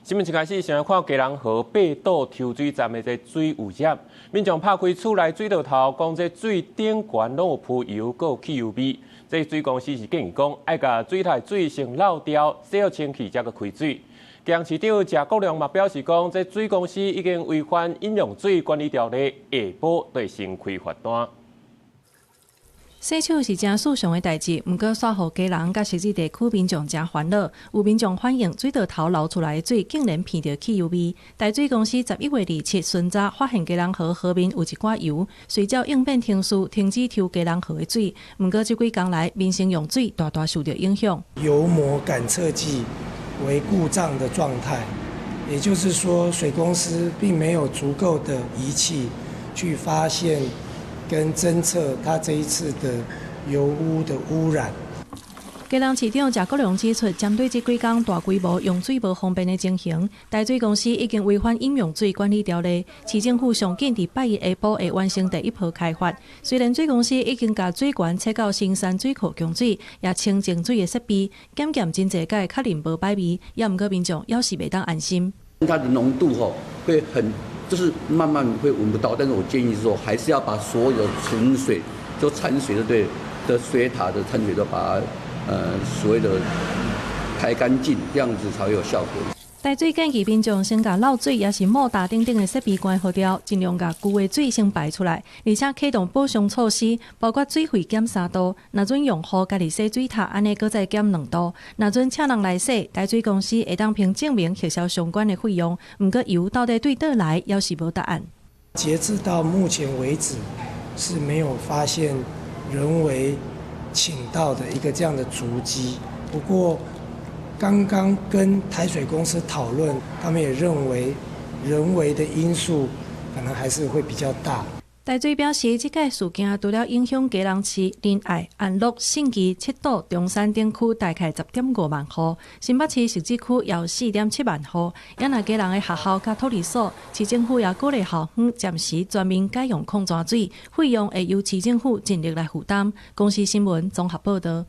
新聞一開始先來看基隆河八堵抽水站的這水污染，民眾拍開厝內水道頭，講這水頂懸攏有浮油，閣有汽油味。這水公司是建議講，愛共水塔水先漏掉，洗予清氣才閣開水。基隆市長謝國樑嘛表示講，這水公司已經違反飲用水管理條例，下晡就會先開罰單。洗手是誠日常的代誌，毋過煞予基隆佮汐止地區民眾誠煩惱。有民眾反映水道頭流出來的水竟然鼻著汽油味。台水公司11月27巡查發現基隆河河面有一寡油，隨照應變程序停止抽基隆河的水。毋過這幾工來民生用水大大受著影響。油膜感測器為故障的狀態，也就是說，水公司並沒有足夠的儀器去發現跟偵測它這一次的油污的污染。基隆市長謝國樑指出，針對這幾工大規模用水無方便的情形，台水公司已經違反飲用水管理條例，市政府上緊佇拜一下晡會完成第一波開罰。雖然水公司已經共水管切到新山水庫供水，也清淨水的設備，檢驗真濟擺確認無歹味，也毋過民眾猶是袂當安心。它的濃度吼會很，就是慢慢會聞不到，但是我建議是說，還是要把所有的存水，就產水的對的水塔的產水都把它，所謂的排乾淨，這樣子才會有效果。台水建議民眾先共漏水抑是莫達等等的設備關好掉，盡量共舊的水先排出來，而且啟動補償措施，包括水費減3度，若準用戶家己洗水塔，按呢閣再減2度。若準請人來洗，台水公司會當憑證明核銷相關的費用。毋過油到底對佗來，猶是無答案。截至到目前為止，是沒有發現人為傾倒的一個這樣的足跡。不過，剛剛跟台水公司討論，他們也認為人為的因素可能還是會比較大。台水表示，這擺事件除了影響基隆市、仁愛、安樂、信義、七堵、中山等區大概10.5萬戶，新北市汐止區有4.7萬戶。也若基隆的學校佮托兒所，市政府也鼓勵校方暫時全面改用礦泉水，費用會由市政府盡力來負擔。公視新聞綜合報導。